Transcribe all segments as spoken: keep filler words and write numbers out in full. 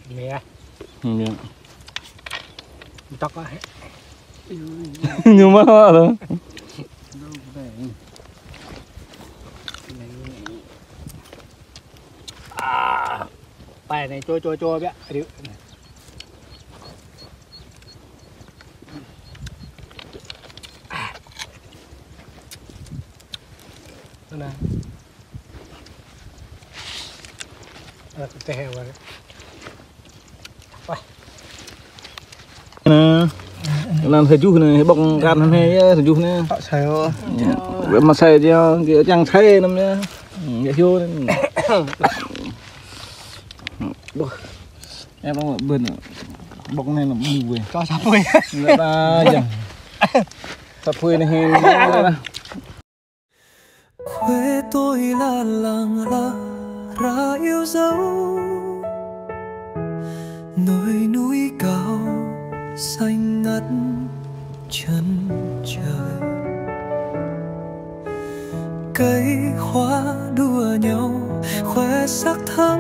Mẹ. Mẹ. Tóc á. Ñu mă mă thôi. À, bài này chua chua chua bé. Nè. Ơ, tê heo rồi. Nè. Năn sa juh nè, bŏk ran năn he, sa juh nè. Ơ, sa juh. Wĕ mă sa juh, kơ čang sa năm nè. Kơ hiu nè. Bŏk. Em bŏk bơ̆n. Bŏk nè nă bu wĕ. Kơ sa pui. Nă ta jang. Sa pui nè hin. Khuê tôi là làng lá ra yêu dấu, nơi núi cao xanh ngắt chân trời. Cây hoa đua nhau khoe sắc thắm,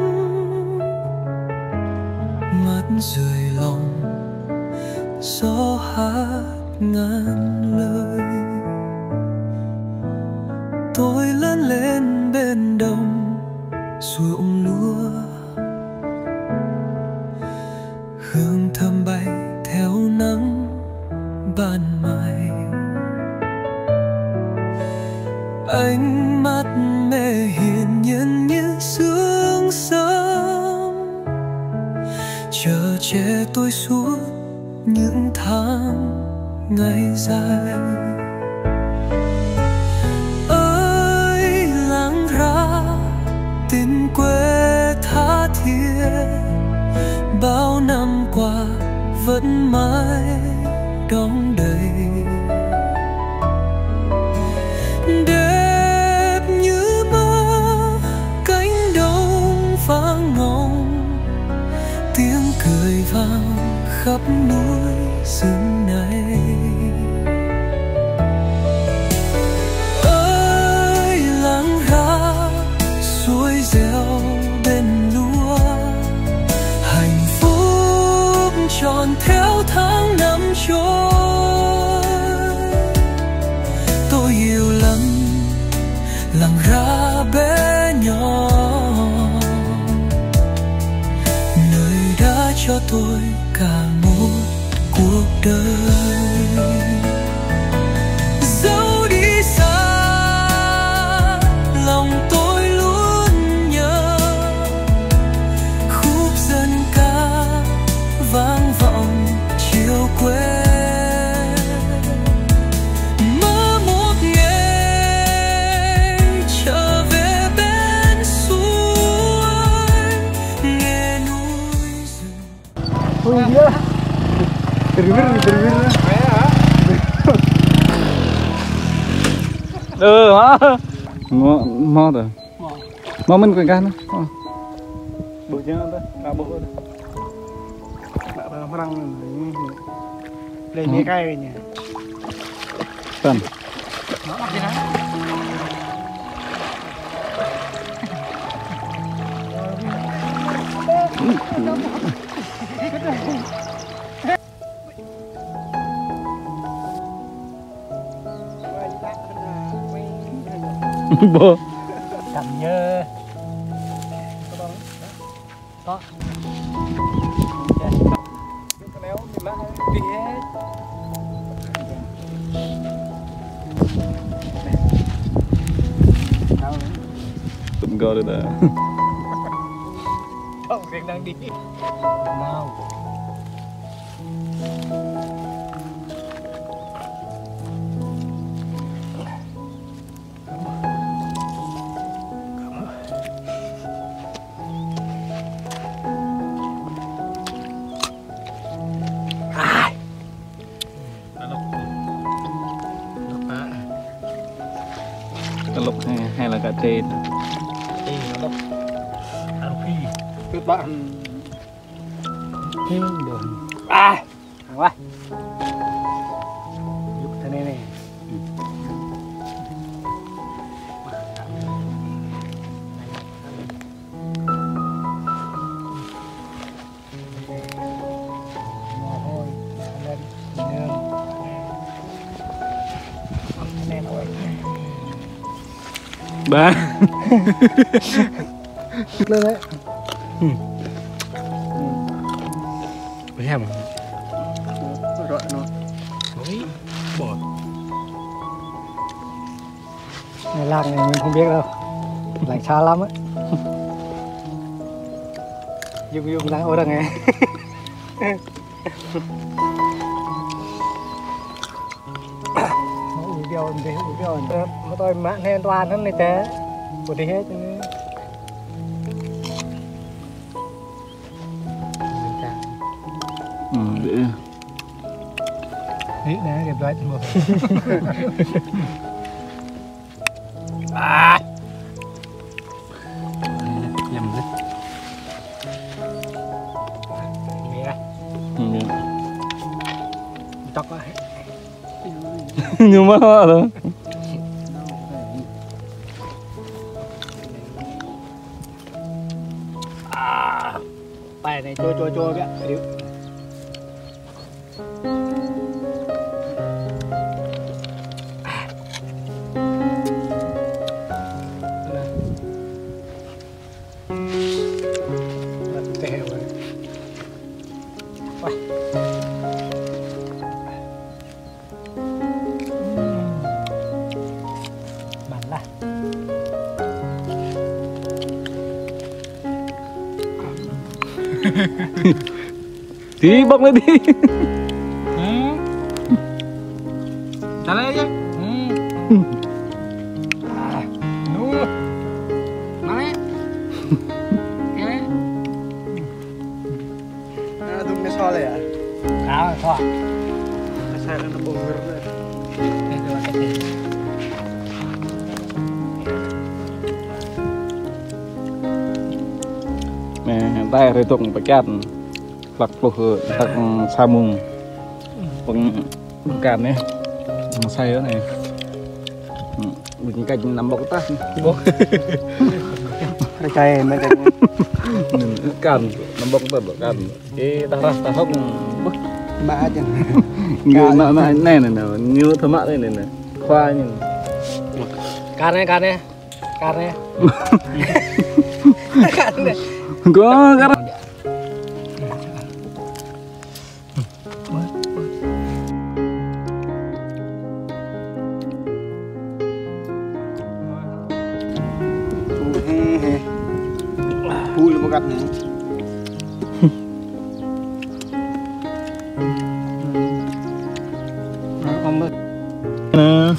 mắt rười lòng gió hát ngàn lời. Tôi lớn lên bên đồng ruộng lúa, hương thơm bay theo nắng ban mai. Ánh mắt mẹ hiền nhân như sương sớm, chở che tôi suốt những tháng ngày dài. Ơi làng Rá, tình quê tha thiết, bao năm qua vẫn mãi đong đầy. Đẹp như mơ, cánh đồng vắng ngóng, tiếng cười vang khắp núi rừng này. Ơi làng Rá, suối reo bên lúa, hạnh phúc tròn theo tháng năm trôi. Tôi yêu lắm làng Rá bé nhỏ, nơi đã cho tôi cả một cuộc đời. Dẫu đi xa, lòng tôi luôn nhớ khúc dân ca vang vọng chiều quê. Mơ một ngày trở về bên suối, nghe núi rừng. Ui, dia. Terwir, terwir. Ơ, hă? Mơ, mơ tơ. Mă mơ̆n kơ gah nă. Ơ. Ƀuh jang tơ, nă ƀuh tơ. Nă tơ mrăng nă. Lĕ mia kai wĕ ñu. Tăn. Bơ. Tăm yơh. Có. Tụm gơ đây ta. Không, riêng đang đi. Nào. Tơlŭk hai, hai là cà phê. Ê, tơlŭk. Ăn phi. Cứ bạn. Ê, được. À. Thẳng quá. Lŭk tơ anai anai. Ơ. Ba. Klơ lĕ. Hmm. Hiam. Rŏk anŭn. Ui, bơ. Này làng này mình không biết đâu. Làng xa lắm á. Dùng dùng làng ô đằng này. Ui, đeo, đeo, đeo. Mà tôi mă này toàn hơn này té. Của đi hết. Ừ, để. Hít nè, kịp đuổi. À. Nhầm đấy. Mẹ. Ừ. Chọc lại. Nhưng mà hả đó. À. Tay này chua chua chua kìa. Mặn lah. Đi, bốc lên đi. Hmm. Trả lời chứ. Hmm. À, nu. Nói. Cái đấy. À, đúng cái so này à? À, so. Cái so nó bông hür đấy. Cái, cái, cái, cái. Nè, hiện tại thì Tùng phải cắt. Hlăk pluh, hlăk, ơ, sa mông. Pơ̆ng, pơ̆ng kan anai. Pơ̆ng sai anai. Ƀing kăč năm bŏk tah. Bŏk. Rơkai, mă kăč. Kan, năm bŏk tah, kan. Ê, tah rah, tah hŏk. Bơh. Mă aja. Ñu mă, mă, anai, anai, anai. Ñu thâo mă anai, anai, anai. Khua ñu. Kan anai, kan anai. Kan anai. Kan anai. Gua kan. Hul mơkat anai. Nè.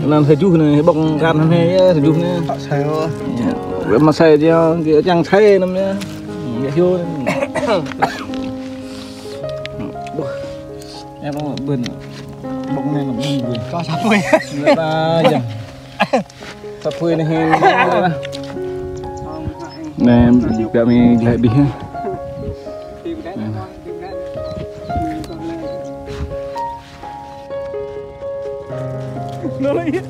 Anŭn sa juh anai, bŏk kan anai yơh, sa juh anai. Sa yơh. Yơh. Wơ̆t mă sai yơh, kơ čang sai anŭn yơh. Yơh, yơh. Ƀuh. Em ƀơ̆n. Bŏk anai anŭn ƀơ̆n. Kơ sa pui. Lĕ ta yơh. Sa pui anai hĭ. Anai, biă mă glaĭ abih. Anai.